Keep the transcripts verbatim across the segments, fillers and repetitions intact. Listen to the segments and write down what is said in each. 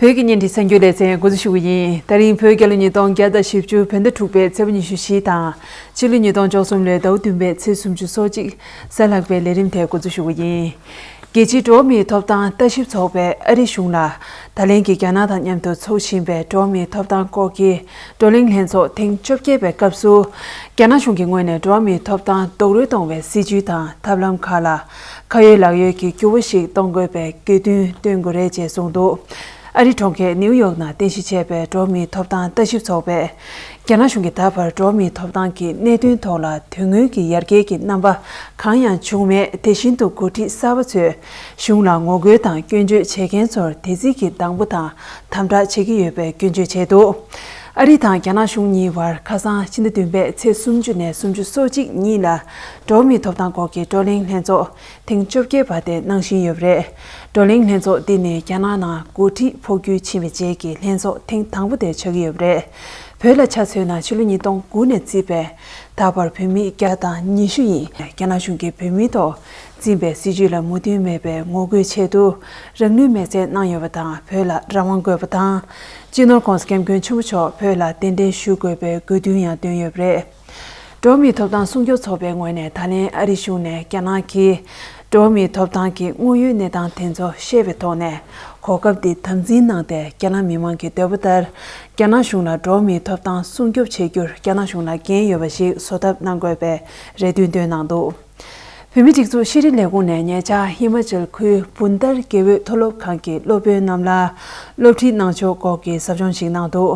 བོད་ཀྱི་བརྙན་འཕྲིན་གསར་འགྱུར་ལེ་ཚན་འགོ་འཛུགས་ཞུ་གི་ཡིན། ད་རིང་བོད་རྒྱལ་ལོ་ཉིས་སྟོང་བརྒྱ་དང་བཞི་བཅུ་བོད་ཟླ་དྲུག་པའི་ཚེས་པ་ཉི་ཤུ་བཞི་དང་། ཕྱི་ལོ་ཉིས་སྟོང་བཅུ་གསུམ་ལོའི་ཟླ་བ་བདུན་པའི་ཚེས་སུམ་ཅུ་སོ་གཅིག་གཟའ་ལྷག་པའི་ལས་རིམ་དེ་འགོ་འཛུགས་ཞུ་གི་ཡིན། རྒྱལ་སྤྱིའི་འགྲོ་བ་མིའི་ཐོབ་ཐང་ལྟ་ཞིབ་ཚོགས་པས་ཨ་རི་གཞུང་ལ། ད་ལན་གྱི་རྒྱ་ནག་དང་མཉམ་དུ་འཚོགས་བཞིན་པའི་འགྲོ་བ་མིའི་ཐོབ་ཐང་སྐོར་གྱི་བགྲོ་གླེང་ལྷན་ཚོགས་ཐེངས་བཅོ་བརྒྱད་པའི་སྐབས་སུ། རྒྱ་ནག་གཞུང་གི་ངོས་ནས་འགྲོ་བ་མིའི་ཐོབ་ཐང་རྡོག་རོལ་གཏོང་བའི་སྲིད་བྱུས་དང་ཐབས་ལམ་ཁག་ལ། ཁ་ཡོད་ལག་ཡོད་ཀྱི་འགྱུར་བ་ཞིག་གཏོང་དགོས་པའི་དགོས་འདུན་བཏོན་དགོས་རེད་ཅེས་གསུངས་འདུག་ཨ་རི་གྲོང་ཁྱེར་ནིའུ་ཡོག་ནང་རྟེན་གཞི་བྱས་པའི་འགྲོ་བ་མིའི་ཐོབ་ཐང་ལྟ་ཞིབ་ཚོགས་པས། རྒྱ་ནག་གཞུང་གིས་ད་བར་འགྲོ་བ་མིའི་ཐོབ་ཐང་གི་གནད་དོན་ཐོག་ལ་དོན་དངོས་ཀྱི་ཡར་རྒྱས་ཀྱི་རྣམ་པ་གང་ཡང་བྱུང་མེད། དེ་བཞིན་དུ་འགོ་ཁྲིད་གསར་པ་ཚོས་གཞུང་ལ་ངོ་རྒོལ་དང་སྐྱོན་བརྗོད་བྱེད་མཁན་ཚོར་དེ་རྩིས་ཀྱི་སྡང་པོ་དང་དམ་དྲག་བྱེད་ཀྱི་ཡོད་པའི་སྐྱོན་བརྗོད་བྱས་འདུག་ཨ་རི་དང་རྒྱ་ནག་གཞུང་གཉིས་བར་ཁ་སང་ཕྱི་ཟླ་བདུན་པའི་ཚེས་སུམ་ཅུ་ནས་སུམ་ཅུ་སོ་གཅིག་གཉིས་ལ་འགྲོ་བ་མིའི་ཐོབ་ཐང་སྐོར་གྱི་བགྲོ་གླེང་ལྷན་ཚོགས་ཐེངས་བཅོ་བརྒྱད་པ་དེ་གནང་བཞིན་ཡོད་པ་རེད། བགྲོ་གླེང་ལྷན་ཚོགས་འདི་ནི་རྒྱ་ནག་ནང་འགོ་ཁྲིད་འཕོ་འགྱུར་ཕྱིན་པའི་རྗེས་ཀྱི་ལྷན་ཚོགས་ཐེངས་དང་པོ་དེ་ཆགས་ཀྱི་ཡོད་པ་རེད། བོད་ལ་ཆ་མཚོན་ན་ཕྱི་ལོ་ཉིས་སྟོང་དགུ་ནས་བརྩིས་པའི་ད་བར་བོད་མི་བརྒྱ་དང་ཉི་ཤུ་ཡིས་རྒྱ་ནག་གཞུང་གིས་བོད་མིའི་ཐོག་འཛིན་པའི་སྲིད་བྱུས་ལ་མོས་མཐུན་མེད་པའི་ངོ་རྒོལ་ཆེད་དུ་རང་ལུས་མེར་སྲེག་གནང་ཡོད་པ་དང་། བོད་ལ་རང་དབང་དགོས་པ་དང་། སྤྱི་ནོར་༸གོང་ས་༸སྐྱབས་མགོན་ཆེན་པོ་མཆོག་བོད་ལ་གདན་འདྲེན་ཞུ་དགོས་པའི་དགོས་འདུན་ཡང་བཏོན་ཡོད་པ་རེད། འགྲོ་བ་མིའི་ཐོབ་ཐང་སྲུང་སྐྱོབ་ཚོགས་པའི་ངོས་ནས་ད་ལན་ཨ་རི་གཞུང་ནས་རྒྱ་ནག་གིས་འགྲོ་བ་མིའི་ཐོབ་ཐང་གི་དངོས་ཡོད་གནས་སྟངས་དེ་ཚོ་ཤེས་པའི་ཐོག་ནས། གོ་སྐབས་འདི་དམ་འཛིན་གནང་སྟེ། རྒྱ་ནག་མི་མང་གི་འདོད་པ་ལྟར། རྒྱ་ནག་གཞུང་ལ་འགྲོ་བ་མིའི་ཐོབ་ཐང་སྲུང་སྐྱོབ་བྱེད་རྒྱུར་རྒྱ་ནག་གཞུང་ལ་འགན་ཡོད་པ་ཞིག་བཟོ་ཐབས་གནང་དགོས་པའི་རེ་འདུན་བཏོན་གནང་འདུག་བོད་མིའི་སྒྲིག་འཛུགས་ཤེས་རིག་ལས་ཁུངས་ནས་ཉེ་ཆར་ཧི་མ་ཅལ་ཁུལ་བུན་དར་དགེ་འོས་མཐོ་སློབ་ཁང་གི་སློབ་དཔོན་རྣམས་ལ་སློབ་ཁྲིད་གནང་ཕྱོགས་སྐོར་གྱི་ཟབ་སྦྱོང་ཞིག་གནང་འདུག་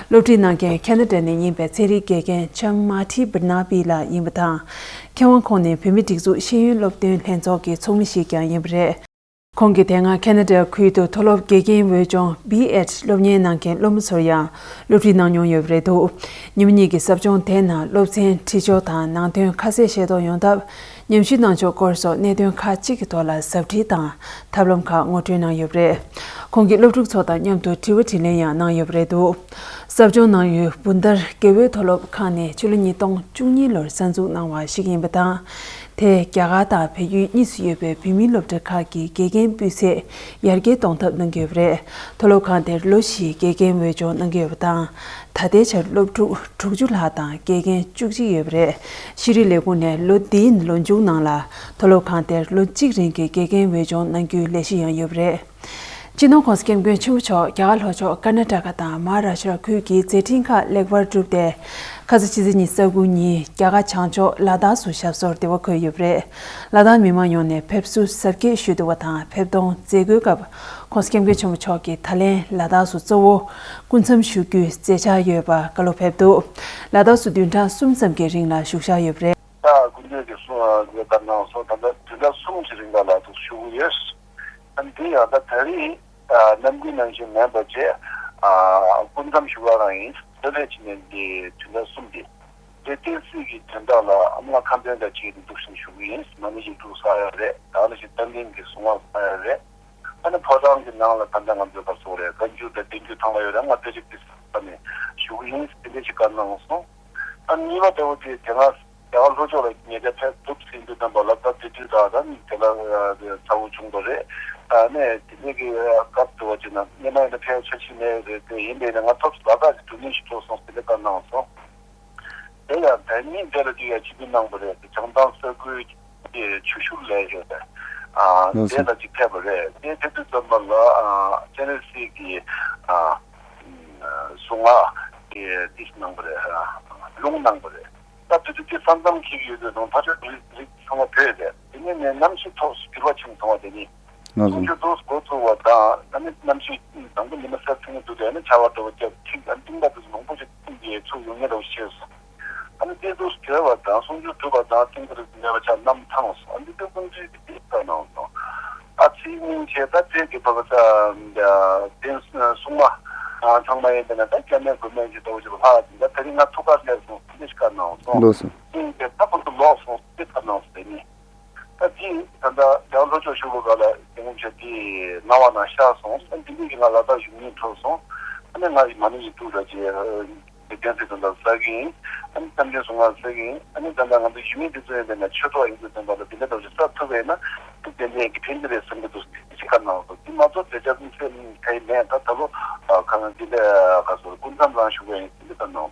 སློབ་ཁྲིད་གནང་མཁན་ཁ་ན་ཌ་ནས་ཡིན་པའི་ཚན་རིག་དགེ་རྒན་ལྕམ་མཱ་ཊི་བྷི་ན་པི་ལགས་ཡིན་པ་དང་། མཁས་དབང་ཁོང་ནི་བོད་མིའི་སྒྲིག་འཛུགས་ཤེས་ཡོན་སློབ་སྟོན་ལྷན་ཚོགས་ཀྱི་ཚོགས་མི་ཞིག་ཀྱང་ཡིན་པ་རེད། ཁོང་གིས་དེ་སྔ་ཁ་ན་ཌ་ཁུལ་དུ་མཐོ་སློབ་དགེ་རྒན་འོས་སྦྱོང་བི་ཨེཌ་སློབ་གཉེར་གནང་མཁན་སློབ་མ་ཚོར་ཡང་སློབ་ཁྲིད་གནང་མྱོང་ཡོད་པ་རེད་འདུག་ཉིན་མོ་གཉིས་ཀྱི་ཟབ་སྦྱོང་དེའི་ནང་སློབ་ཚན་ཁྲིད་ཕྱོགས་དང་ནང་དོན་ཁ་གསལ་ཤེས་རྟོགས་ཡོང་ཐབས། ཉམས་ཞིབ་གནང་ཕྱོགས་སྐོར་སོགས་གནད་དོན་ཁག་ཅིག་གི་ཐོག་ལ་ཟབ་ཁྲིད་དང་ཐབས་ལམ་ཁག་ངོ་སྤྲོད་གནང་ཡོད་པ་རེད། ཁོང་གིས་སློབ་ཕྲུག་ཚོ་དང་མཉམ་དུ་དྲི་བ་དྲིས་ལན་ཡང་གནང་ཡོད་པ་རེད་འདུག་ཟབ་སྦྱོང་གནང་ཡུལ་བུན་དར་དགེ་འོས་མཐོ་སློབ་ཁང་ནི་ཕྱི་ལོ་ཉིས་སྟོང་བཅུ་གཉིས་ལོར་གསར་འཛུགས་གནང་བ་ཞིག་ཡིན་པ་དང་། དེས་རྒྱ་གར་དང་བལ་ཡུལ་གཉིས་སུ་ཡོད་པའི་བོད་མིའི་སློབ་གྲྭ་ཁག་གི་དགེ་རྒན་སྤུས་ཚད་ཡར་རྒྱས་གཏོང་ཐབས་གནང་གི་ཡོད་པ་རེད། མཐོ་སློབ་ཁང་དེར་ལོ་བཞིའི་དགེ་རྒན་འོས་སྦྱོང་གནང་གི་ཡོད་པ་དང་། ད་ལྟའི་ཆར་སློབ་ཕྲུག་དྲུག་ཅུ་ལྷག་དང་དགེ་རྒན་བཅུ་གཅིག་ཡོད་པ་རེད། ཤེས་རིག་ལས་ཁུངས་ནས་ལོ་འདིའི་ལོ་མཇུག་ནང་ལ་མཐོ་སློབ་ཁང་དེར་ལོ་གཅིག་རིང་གི་དགེ་རྒན་འོས་སྦྱོང་གནང་རྒྱུའི་ལས་གཞི་ཡང་ཡོད་པ་རེད། སྤྱི་ནོར་༸གོང་ས་༸སྐྱབས་མགོན་ཆེན་པོ་མཆོག་རྒྱ་གར་ལྷོ་ཕྱོགས་ཀར་ན་ཊ་ཀ་དང་མ་ཧཱ་རཱ་ཤྲ་ཁུལ་གྱི་མཛད་འཕྲིན་ཁག་ལེགས་པར་བསྒྲུབས་ཏེ། ཁ་ས་ཕྱི་ཚེས་ཉི་ཤུ་རྩ་དགུ་ཉིན་རྒྱ་གར་བྱང་ཕྱོགས་ལ་དྭགས་སུ་ཞབས་སོར་བདེ་བར་འཁོད་ཡོད་པ་རེད། ལ་དྭགས་མི་མང་ཡོངས་ནས་ཕེབས་བསུ་གཟབ་རྒྱས་ཞུས་འདུག་པ་དང་། ཕེབས་གཏོང་མཛད་སྒོའི་སྐབས་༸གོང་ས་༸སྐྱབས་མགོན་ཆེན་པོ་མཆོག་གིས་ད་ལན་ལ་དྭགས་སུ་གཙོ་བོ་སྐུ་མཚམས་བཞུགས་རྒྱུའི་མཛད་འཆར་ཡོད་པ་བཀའ་སློབ་ཕེབས་འདུག་ལ་དྭགས་སུ་བདུན་ཕྲག་གསུམ་ཙམ་གྱི་རིང་ལ་བཞུགས་འཆར་ཡོད་པ་རེད། ད་སྐུ་མདུན་གྱིས་གསུང་བཀའ་གནང་སོང་། ད་ལྟ་བདུན་ཕྲག་གསུམ་གྱི་རིང་ལ་ལ་དྭགས་སུ་བཞུགས་ཀྱི་ཡོད། ཨ་ནི་དེ་ཡང་ད་ད་རེས་ཨ་ནམ་རྒྱུན་ནང་བཞིན་མིན་པ་བྱས། ཨ་སྐུ་མཚམས་བཞུགས་པ་རང་ཡིན། དེ་ལས་ཕྱིན་ནས་འདི་བདུན་ཕྲག་གསུམ་འདི་དེ་བསྟན་སྲིད་ཀྱི་དོན་དག་ལ་ཨ་མ་ཁ་འདོན་དང་བཅས་ཏེ་འདུག་སེ་བཞུགས་ཀྱི་ཡིན། མ་ཎི་ཡིག་དྲུག་བསགས་ཡ་རེད། ད་ནི་ཞིག་བསྟན་འཛིན་གྱི་གཟུངས་སྔགས་བསགས་ཡ་རེད། ཨ་ནི་ཕོ་བྲང་གི་ནང་ལ་ད་ལྟ་ང་ཚོའི་བར་སོགས་རེད། བཀའ་འགྱུར་དང་བསྟན་འགྱུར་ཚང་མ་ཡོད་རེད། ང་དཔེ་ཆ་དེ་བསགས་ནས་བཞུགས་ཀྱི་ཡིན། དེ་འདྲ་ཞིག་བཀའ་གནང་སོང་། ཨ་ནི་གཉིས་པ་ལྟ་བུ་དེ་དེ་སྔ་རྒྱ་གར་ལྷོ་ཕྱོགས་ལ་ཉེ་ཆར་ཕེབས་ཐུབ་ཟིན་དུས་ཙམ་པ་ལ་ད་དེ་དུས་ད་ད་ནི་དེ་ལ་ཚ་བོ་བྱུང་བ་རེད། ཨ་ནི་དེ་འདྲའི་གི་སྐབས་དུ་བ་ཅིག་ན་སྔོན་མ་ཡིན་ན་ཕེབས་ཆོག་ཆོག་མེད་རེད། དེ་ཡིན་པས་ན་ང་ཐོབ་ལ་དྭགས་ཀྱི་འགྲོ་མུས་ཤིག་ཐོབ་སོང་། དེ་འདྲ་བཀའ་གནང་སོང་། དེ་ཡང་དེ་ཉིན་དེ་ལ་དེ་ཡང་སྤྱི་འཐུས་གནང་བ་རེད། བྱང་ཐང་ས་ཁུལ་གྱི་ཆུ་ཤུར་ལས་ཡོད་པས། ཨ་ལགས་སོ། དེ་ལ་ཅིག་ཕེབས་པ་རེད། དེ་ཕེབས་དུས་ཙམ་པ་ལ་ཨ་སྤྱན་རས་གཟིགས་ཀྱི་ཨ་གཟུངས་སྔགས་དེ་ཏིས་གནང་བ་རེད། ལུང་གནང་བ་རེད། ད་དེ་དུས་དེ་ས་མཚམས་འཁེལ་གྱི་ཡོད་དུས་དང་ཕར་ཕྱོགས་རི་རི་ཚང་མ་བོད་རེད། དེ་ནས་ནས་གནམ་གཤིས་ཐོག་འགྱུར་བ་ཕྱིན་སོང་བ། དེ་ནི་ལགས་སོ། གསུང་ཆོས་ཏོག་ཙམ་འགོ་ཚུགས་པ་དང་ཨ་ནི་གནམ་གཤིས་དང་པོ་ཉི་མ་གསར་ཐོན་གྱི་འདུག་དེ་ནི་ཆར་པ་འདྲ་བོ་བརྒྱབ། ཐིག་ཨ་ནི་གཏིང་མཐའ་དུ་མང་པོ་ཞིག་ཐིག་གིས་ཚུར་ཡོང་ཉེ་འདྲ་བོ་ཤེས་སོང་། ཨ་ནི་དེ་ཚོ་གྲོལ་བ་དང་གསུང་ཆོས་གྲུབ་པ་དང་ཏིང་ངེ་འཛིན་མེད་པ་ཆ་རྣམས་ཐང་སོང་། ཨ་ནི་དེ་ཀུན་གྱིས་དེ་ལྟར་གནང་སོང་། ཨ་ཚེས་ཉིན་བྱས་ད་དེ་གི་བ་ག་ས་དེ་སྲུང་མ་ཚང་མ་ཡིན་པས་ན་ད་སྐྱབས་གནས་དགོན་གནས་ཀྱི་ལྟ་བུ་ཞིག་ལྷག་ཅིག་ད་དེ་རིང་ང་ཐུགས་ཁར་སླེབས་སོང་། དེ་ཞིག་བཀའ་གནང་སོང་། ལགས་སོ། ཨིན་དེ་ད་ཁོ་ཚོ་ལོག་སོང་། དེ་ལྟར་གནང་སོང་། དེ་ནི་ད་དེ་ད་ལྟ་རྒྱ་གར་ལྷོ་ཕྱོགས་ཕྱོགས་ལ་ལ་དེ་ངོ་ཆ་དེ་ནང་བ་ན་ཤར་སོང་། ཨ་ནི་དེ་ནས་ཀྱི་ང་ལ་དྭགས་བཞུགས་མིན་འཕྲོད་སོང་། ཨ་ནི་ང་ཡི་མ་ཎི་ཡིག་དྲུག་ར་ཅེ་དེ་གདན་སའི་དོན་དག་བསགས་ཀྱི་ཡིན། ཨ་ནི་བསམ་གཏན་གཟུངས་སྔགས་བསགས་ཀྱི་ཡིན། ཨ་ནི་ད་ལྟ་ང་ཚོ་ཡུལ་མི་དེ་ཚོ་ཡིན་པས་ན་ཆོས་གྲོགས་ཡིན་དུས་ཙམ་པ་ལ་དེ་འདྲ་འདྲ་ཞིག་བསགས་ཐུབ་པས་ན། ཐུགས་དེ་འདྲའི་གི་ཕན་གྱི་རེད་བསམ་གྱི་འདུག་ཅི་ག་ནང་དུ་དེ་མ་གཏོགས་དེ་ཅག་ཚོའི་ཚེ་ནི་ཁ་ཡི་མེད། ད་ད་ལོ་ཨ་ཁ་ན་འདི་ལས་ག་སོ་སྐུ་མཚམས་རང་བཞུགས་པ་ཡིན་ཟེར་གྱི་ད་ནོ།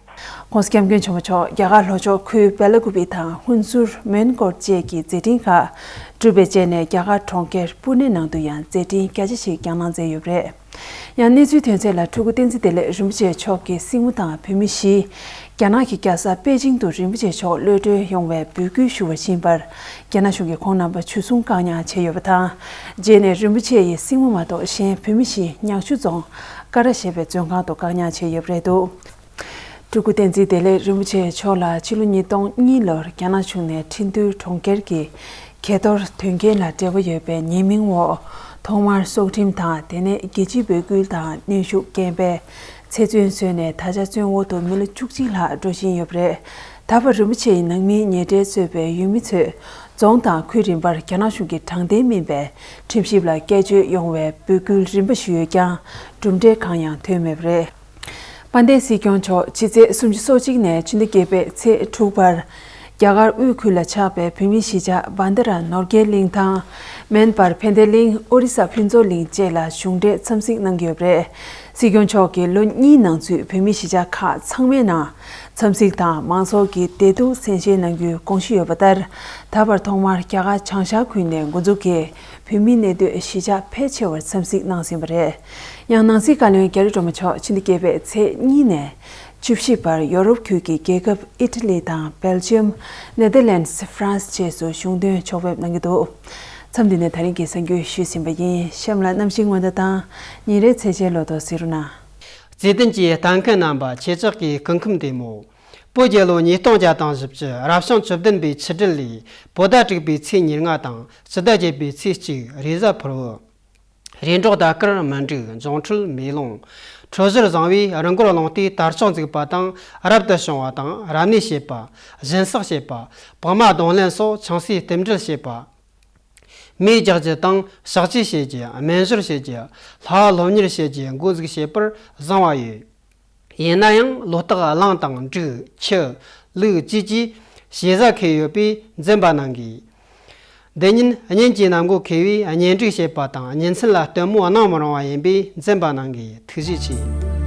༸གོང་ས་༸སྐྱབས་མགོན་ཆེན་པོ་མཆོག་རྒྱ་གར་ལྷོ་ཕྱོགས་ཁུལ་བེ་ལ་ཀུ་པི་དང་ཧུན་སུར་མོན་གྷོ་བཅས་ཀྱི་མཛད་འཕྲིན་ཁག་གྲུབ་པའི་རྗེས་ནས་རྒྱ་གར་གྲོང་ཁྱེར་པུ་ནེ་ནང་དུ་ཡང་མཛད་འཕྲིན་རྒྱ་ཆེ་ཞིག་བསྐྱངས་གནང་མཛད་ཡོད་པ་རེད། ཡང་གནས་ཚུལ་ཐོན་གསལ་ལ་སྤྲུལ་སྐུ་བསྟན་འཛིན་བདེ་ལེགས་རིན་པོ་ཆེ་མཆོག་གི་སྲིང་མོ་དང་བུད་མེད་བཞི། རྒྱ་ནག་གི་རྒྱལ་ས་པེ་ཅིང་དུ་རིན་པོ་ཆེ་མཆོག་གློད་གྲོལ་ཡོང་བའི་འབོད་སྐུལ་ཞུ་བར་ཕྱིན་པར། རྒྱ་ནག་གཞུང་གིས་ཁོང་རྣམ་པ་འཇུ་བཟུང་བཀག་ཉར་བྱས་ཡོད་པ་དང་། རྗེས་ནས་རིན་པོ་ཆེ་ཡི་སྲིང་མོ་མ་གཏོགས་གཞན་བུད་མེད་བཞི་ཉག་ཆུ་རྫོང་ཀ་ར་ཞེས་པའི་མཛོད་ཁང་དུ་བཀག་ཉར་བྱས་ཡོད་པ་རེད་འདུག་སྤྲུལ་སྐུ་བསྟན་འཛིན་བདེ་ལེགས་རིན་པོ་ཆེ་མཆོག་ལ་ཕྱི་ལོ་ཉིས་སྟོང་གཉིས་ལོར་རྒྱ་ནག་གཞུང་ནས་ཁྲིན་ཏུའུ་གྲོང་ཁྱེར་གྱི་གས་གཏོར་དོན་རྐྱེན་ལ་འབྲེལ་བ་ཡོད་པའི་ཉེས་མིང་འོག་ཐོག་མར་སྲོག་ཁྲིམས་དང་དེ་ནས་རྒྱལ་སྤྱིའི་འབོད་སྐུལ་དང་གནོན་ཤུགས་རྐྱེན་པས་ཚེ་བཙོན་བཟོས་ནས་ད་ཆ་བཙོན་འོག་ཏུ་མི་ལོ་བཅུ་གཅིག་ལྷག་འགྲོ་བཞིན་ཡོད་པ་རེད། ད་བར་རིན་པོ་ཆེ་ཡི་ནང་མིའི་ཉེ་འབྲེལ་གཙོས་པའི་ཡུལ་མི་ཚོས་རྫོང་དང་ཁུལ་རིམ་པར་རྒྱ་ནག་གཞུང་གི་དྲང་བདེན་མིན་པའི་ཁྲིམས་ཞིབ་ལ་སྐད་བརྗོད་ཡོང་བའི་འབོད་སྐུལ་རིམ་པ་ཞུས་ཡོད་ཀྱང་གྲུབ་འབྲས་གང་ཡང་ཐོན་མེད་པ་རེད། དཔལ་ལྡན་སྲིད་སྐྱོང་མཆོག་ཕྱི་ཚེས་སུམ་ཅུ་སོ་གཅིག་ནས་ཕྱི་ཟླ་བརྒྱད་པའི་ཚེས་དྲུག་བར་རྒྱ་གར་དབུས་ཁུལ་ལ་ཆགས་པའི་བོད་མིའི་གཞིས་ཆགས་བྷན་དྷ་ར་ནོར་རྒྱས་གླིང་དང་། མན་པར་ཕན་བདེ་གླིང་ཨོ་རི་ས་ཕུན་ཚོགས་གླིང་བཅས་ལ་གཞུང་འབྲེལ་འཚམས་གཟིགས་གནང་གི་ཡོད་པ་རེད། སྲིད་སྐྱོང་མཆོག་གིས་ལོ་གཉིས་ནང་ཚུད་བོད་མིའི་གཞིས་ཆགས་ཁག་ཚང་མའི་ནང་འཚམས་གཟིགས་དང་མང་ཚོགས་ཀྱི་བདེ་སྡུག་གསན་བཞེས་གནང་རྒྱུའི་དགོངས་གཞི་ཡོད་པ་ལྟར། ད་བར་ཐོག་མར་རྒྱ་གར་བྱང་ཤར་ཁུལ་ནས་འགོ་འཛུགས་ཀྱིས་བོད་མིའི་གནས་སྡོད་གཞིས་ཆགས་ཕལ་ཆེ་བར་འཚམས་གཟིགས་གནང་ཟིན་པ་རེད། ཡང་ནང་སྲིད་བཀའ་བློན་རྒྱ་རི་སྒྲོལ་མ་མཆོག་ཕྱི་ཟླ་བརྒྱད་པའི་ཚེས་གཉིས་ནས་བཅུ་བཞི་བར་ཡོ་རོབ་ཁུལ་གྱི་རྒྱལ་ཁབ་ཨི་ཊ་ལི་དང་སྦེལ་ཇིམ། ནེ་དར་ལེན་ཌི། ཧྥ་རན་སི་བཅས་སུ་གཞུང་དོན་ཕྱོགས་ཕེབས་གནང་གི་འདུག་མཚམས་འདི་ནས་ད་རིང་གི་གསར་འགྱུར་ཞུས་ཟིན་པ་ཡིན། གཤམ་ལ་གནམ་གཤིས་སྔོན་བརྡ་དང་ཉིན་རེའི་ཚེས་ཆའི་ལོ་ཐོ་གཟིགས་རོགས་གནང་། བརྩེ་ལྡན་གྱི་ལྟ་མཁན་རྣམ་པ། ཁྱེད་ཅག་གི་སྐུ་ཁམས་བདེ་མོ། བོད་རྒྱལ་ལོ་ཉིས་སྟོང་བརྒྱ་དང་བཞི་བཅུ་རབ་བྱུང་བཅུ་བདུན་པའི་ཆུ་སྦྲུལ་ལོའི་བོད་ཟླ་དྲུག་པའི་ཚེས་ཉེར་ལྔ་དང་སྤྱི་ཟླ་བརྒྱད་པའི་ཚེས་གཅིག་རེས་གཟའ་ཕུར་བུ། རེས་འགྲོགས་ཟླ་སྐར་མི་འགྲིག་འབྱུང་འཕྲོད་མེ་ལོང་། འཕྲོད་སྦྱོར་བཟང་བས་རི་མགོར་རླུང་རྟའི་དར་ལྕོག་འཛུགས་པ་དང་རབ་ཏུ་བྱུང་བ་དང་རབ་གནས་བྱེད་པ། སྦྱིན་སྲེག་བྱེད་པ། བག་མ་རྡུང་ལེན་སོགས་ཆང་སའི་རྟེན་འབྲེལ་བྱེད་པ། མེ་རྒྱག་རྒྱུ་དང་ཕྱག་བཅས་བྱེད་རྒྱུ། སྨན་སྦྱོར་བྱེད་རྒྱུ། ལྷ་བ་སློབ་གཉེར་བྱེད་རྒྱུ་འགོ་འཛུགས་བྱེད་པར་བཟང་བ་ཡོད། ཡིན་ན་ཡང་ལོ་རྟགས་གླང་དང་འབྲུག་ཁྱི་ལུག་བཅས་ཀྱི་བྱེད་གཟའ་འཁེལ་ཡོད་པས་འཛེམ་པ་གནང་དགོས། འདི་ཉིན་གཉེན་གྱི་ནམ་མགོ་འཁེལ་བས་གཉེན་སྒྲིག་བྱེད་པ་དང་གཉེན་ཚན་ལ་ལྟད་མོ་གནང་མི་རུང་བ་ཡིན་པས་འཛེམ་པ་གནང་དགོས། ཐུགས་རྗེ་ཆེ།